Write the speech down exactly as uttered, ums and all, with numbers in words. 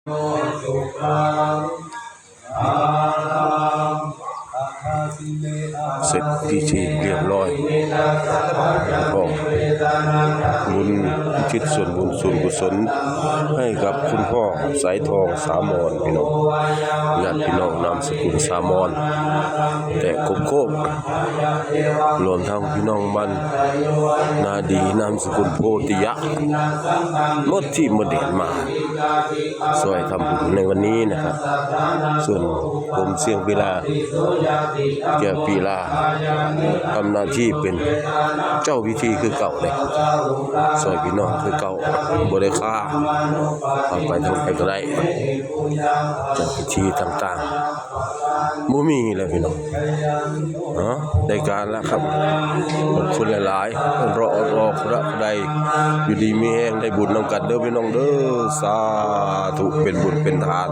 เสร็จพิธีเรียบร้อย ก็บุญอุทิศส่วนบุญส่วนกุศล ให้กับคุณพ่อสายทองสามอนพี่น้อง ญาติพี่น้องนามสกุลสามอน แต่ครบครบ รวมทั้งพี่น้องบ้านนาดีนามสกุลโพธิยะ หมดที่หมดแดนมา ช่วยทำบุญในวันนี้นะครับ ส่วนผมเสียงปีลา แก้วปีลา ทำหน้าที่เป็นเจ้าพิธีคือเก่าเลย ช่วยพี่น้องคือเก่า บ่ได้ค่า เอาไปทางใดก็ได้ เจ้าพิธีต่างๆ บ่มีแล้วพี่น้อง เนาะ ได้การแล้วครับ ขอบคุณหลายๆ รอ รอ รอ ได้ อยู่ดีมีแฮง ได้บุญนำกันเด้อพี่น้องเด้อ สาธุ เป็นบุญเป็นทาน